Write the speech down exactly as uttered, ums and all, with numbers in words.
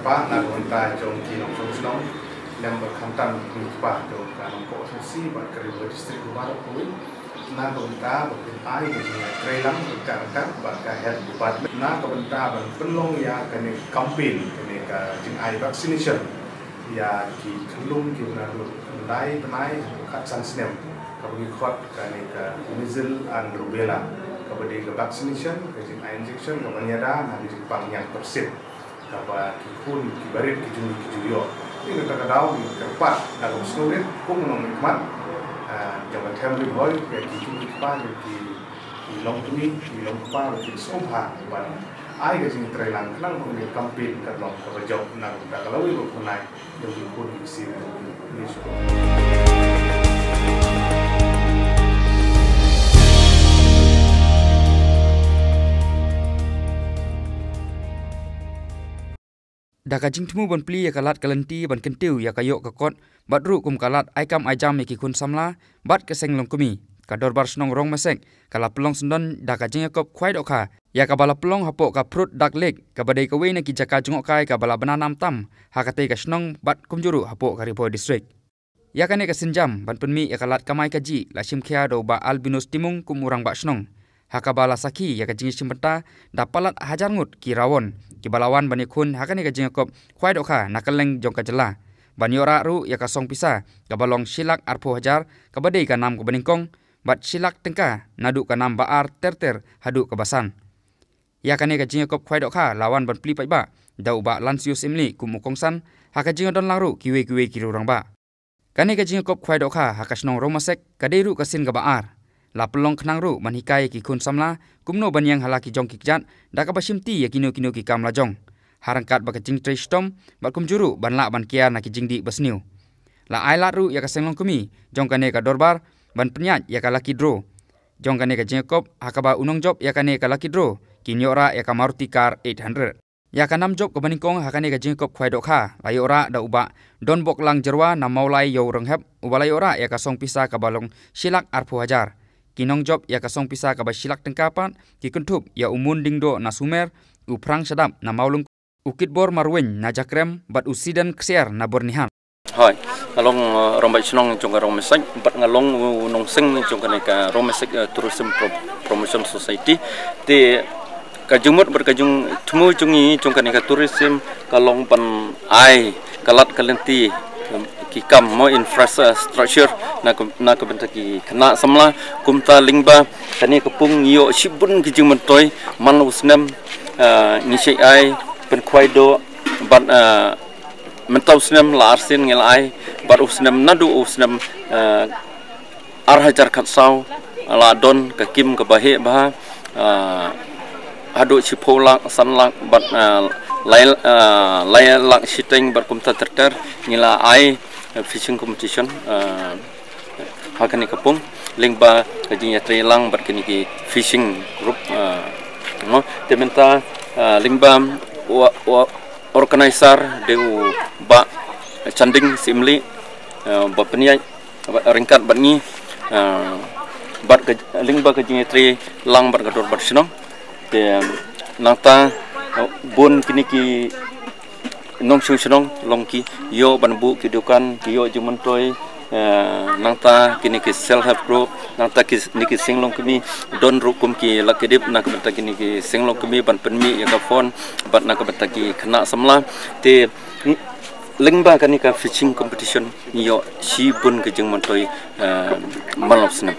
Ba na ka bynta jong ki nongshong shnong, lem bad khamtam ki kpa jong ka Nongpoh Shnong bad ka Ri Bhoi District baroh kawei. Na ka bynta ba kin ai ka jingïatreilang ryngkat ryngkat bad ka Health Department. Na ka bynta ban pynlong ïa kane ka campaign, kane ka jingai vaccination ïa ki khyllung kiba naduh khyndai bnai haduh khatsan snem, kaba ngi khot kane ka measles and rubella, kaba dei ka vaccination, ka jingai injection kaba ïada na ka jingpang ñiangpyrshit, kaba ki khun kiba rit ki jong ngi ki ju ïoh. Te na kata ka daw ngi kyrpad na ka sngewrit kum u nongmihkhmat, ah, jong ka Them Ri Bhoi, ïa ki jong ngi ki kpa, jong ki, ki longkmie, ki longkpa, ba kin sngewbha ban ai ka jingtreilang khnang ba kane ka campaign kan long kaba jop na ka bynta ka lawei ba pynlait jong ki khun ki ksiew jong ngi. Ngi sngewbha. Da ka jingthmu ban plie ïa ka lad ka lynti ban kyntiew ïa ka ïoh ka kot, bad ruh kum ka lad ai kam ai jam ïa ki khun samla bad ka seng longkmie, ka Dorbar Shnong Rongmasek ka la pynlong syndon da ka jingïakop khwai dohkha, ïa kaba la pynlong hapoh ka Phrut Dak Lake, kaba dei kawei na ki jaka jngohkai kaba la bna nam tam ha katei ka shnong bad kumjuh ruh hapoh ka Ri Bhoi District. Ïa kane ka sienjam ban pynmih ïa ka lad kamai kajih la shim khia da u Bah Albinus Timung kum u Rangbah Shnong, ha kaba la sakhi ïa ka jingïashim bynta da palat hajar ngut ki rawon kiba la wan ban ïakhun ha kane ka jingïakop khwai dohkha na kylleng jong ka jylla, ban ïoh rah ruh ïa ka song pisa kaba long shi lak arphew hajar, kaba dei ka nam kaba nyngkong, bad shi lak tyngka naduh ka nam ba ar ter ter haduh kaba san. Ïa kane ka jingïakop khwai dohkha la wan ban plie paidbah da u Bah Lansius Syiemlieh kum u kongsan, ha ka jingïadon lang ruh kiwei kiwei ki rangbah. Kane ka jingïakop khwai dohkha ha ka shnong Rongmasek ka dei ruh ka sien kaba ar. La pynlong khnang ruh ban hikai ïa ki khun samla kumno ban ïeng ha la ki jong ki kjat, da kaba shimti ïa kino kino ki kam lajong, ha ryngkat bad ka jingtrei shitom bad kumjuh ruh ban lah ban kiar na ki jingdih basniew. La ai lad ruh ïa ka seng longkmie jong kane ka dorbar ban pynïaid ïa ka lucky draw jong kane ka jingïakop, ha kaba u nongjop ïa kane ka lucky draw kin ïoh rah ïa ka Maruti car eight hundred. Ïa ka nam jop kaba nyngkong ha kane ka jingïakop khwai dohkha la ïoh rah da u Bah Donboklang Jyrwa na Mawlai Ïew Rynghep, uba la ïoh rah ïa ka song pisa kaba long shi lak arphew hajar. Ki nongjop ïa ka song pisa kaba shi lak tyngka pat ki kynthup ïa u Mundiang Doh na Sumer, u Phrang Shadap na Mawlyngkut, u Kitbor Marwein na Jakrem bad u Siden Ksiar na Byrnihat. Hoi, nga long, eh, Rangbah Shnong jong ka Rongmasek bad nga long u nongseng jong kane ka Rongmasek, eh, Tourism Pro-, Promotion Society. Te ka jingmut bad ka jingthmu jong ngi jong kane ka tourism ka long ban ai ka lad ka lynti, ki kam mo infrastructure na ka, na ka bynta ki khynnah samla. Kumta lyngba kane ka pung ngi ïoh shibun ki jingmyntoi man la u snem, eh, ngi shait ai pynkhwai doh bad, eh, mynta u snem la arsien ngi la ai, bad u snem naduh u snem, eh, ar hajar khatsaw la don ka kim kaba heh bha, eh, haduh shiphew lak, san lak bad, eh, lai, eh, lai lak shiteng bad kumta ter ter ngi la ai, eh, fishing competition, eh, ha kane ka pung lyngba ka jingïatreilang bad kine ki fishing group, eh, mo. Te mynta, eh, lyngba wa, wa, organizer dei u Bah Chanding Syiemlieh, eh, ba pynïaid ryngkat bad ngi, eh, bad ka, lyngba ka jingïatreilang bad ka dorbar shnong. Te nangta, eh, bun kine ki nongshong shnong long ki ïoh ban buh ki dukan, ki ïoh jingmyntoi, eh, nangta kine ki self help group, nangta kine ki seng longkmie don ruh kum ki lucky dip na ka bynta kine ki seng longkmie ban pynmih ïa ka fund bad na ka bynta ki khynnah samla. Te lyngba kane ka fishing competition ngi ïoh shibun ka jingmyntoi, eh, man la u snem.